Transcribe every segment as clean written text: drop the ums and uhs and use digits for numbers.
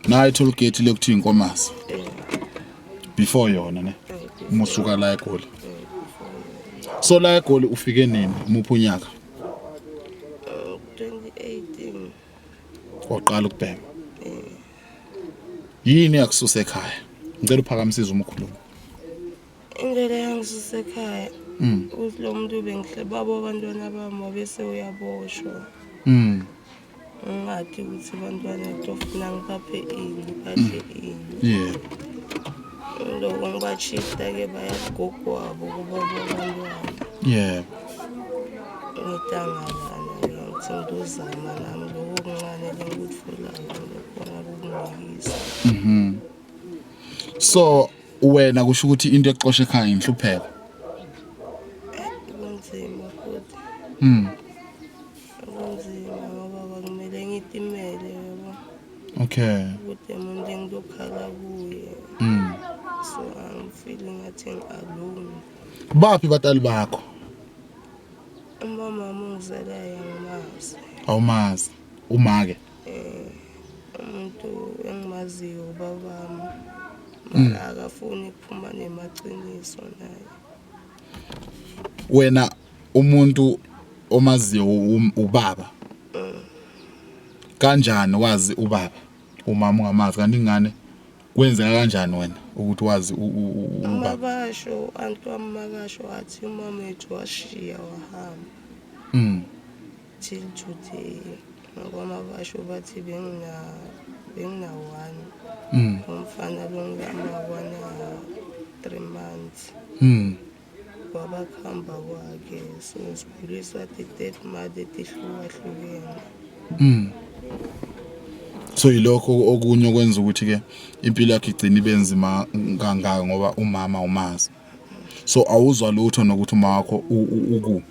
Nayi toll gate le kuthiwa iNkomazi. Before yona ne. Uma usuka la eGoli. So la eGoli ufike nini? Muphi unyaka? 2018. Waqala ukubhema. Yini yakususa ekhaya? Ngicela uphakamise izwi uma ukhuluma. Indlela yangisusa ekhaya ukuthi lo muntu bengihlebabo abantwana bami wabese uyaboshwa. Ngingathi ukuthi abantwana tofuna ngibaphe ini badle ini. Lokho ngibachista-ke baya kugogo wabo kuba abantwana. Ngitangalana-ke ngithi ngizozama nami lokho okuncane lengikutfolayo ngizokhona ukukunikisa. So wena kusho ukuthi into exosha ekhaya inhlupheko. Kunzima futhi. Kunzima ngoba kwakumele ngitimele yabo. Ukuthi umuntu engizokhala kuye. So angifili ngathi ngi-alone. Baphi batali bakho? Umama wami ungizalayo angimazi. Awumazi. Umake. Umuntu engimaziyo ubabami. Mara akafuni ukuphuma nemaciniso naye. Wena umuntu omaziyo ubaba. Kanjani wazi ubaba? Umama ungamazi kanti ingane kwenzeka kanjani wena ukuthi wazi ubaba? Makasho anti wami makasho athi umama wethu washiya wahamba. Till today ngoba mabasho bathi bengina 1. Umfana lo ngama 3 months. Kwabakuhamba kwakhe so sikhuliswa ti-third mother etihlukahlukene. So yilokho okunye okwenza ukuthi ke impilo yakhe igcine ibe nzima kangaka ngoba umama umazi. So awuzwa lutho nokuthi uma wakho uku.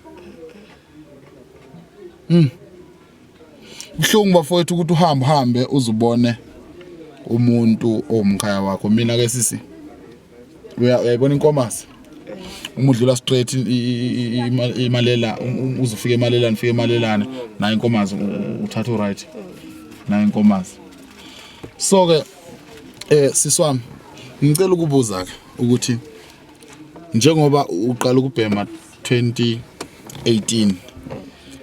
Kuhlungu bafowethu ukuthi uhambe uhambe uzubone umuntu owumkhaya wakho. Mina ke sisi uyayibona iNkomazi uma udlula straight imalela uzufika emalelane ufike emalelane nayo iNkomazi uthatha uright nayo iNkomazi. So ke siswami ngicela ukubuza ke ukuthi njengoba uqala ukubhema 2018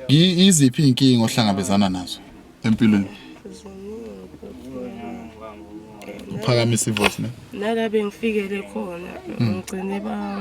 iziphi inkinga ohlangabezana nazo empilweni? Uphakamisa ivoice ne? Nala bengifikele khona ngigcine ba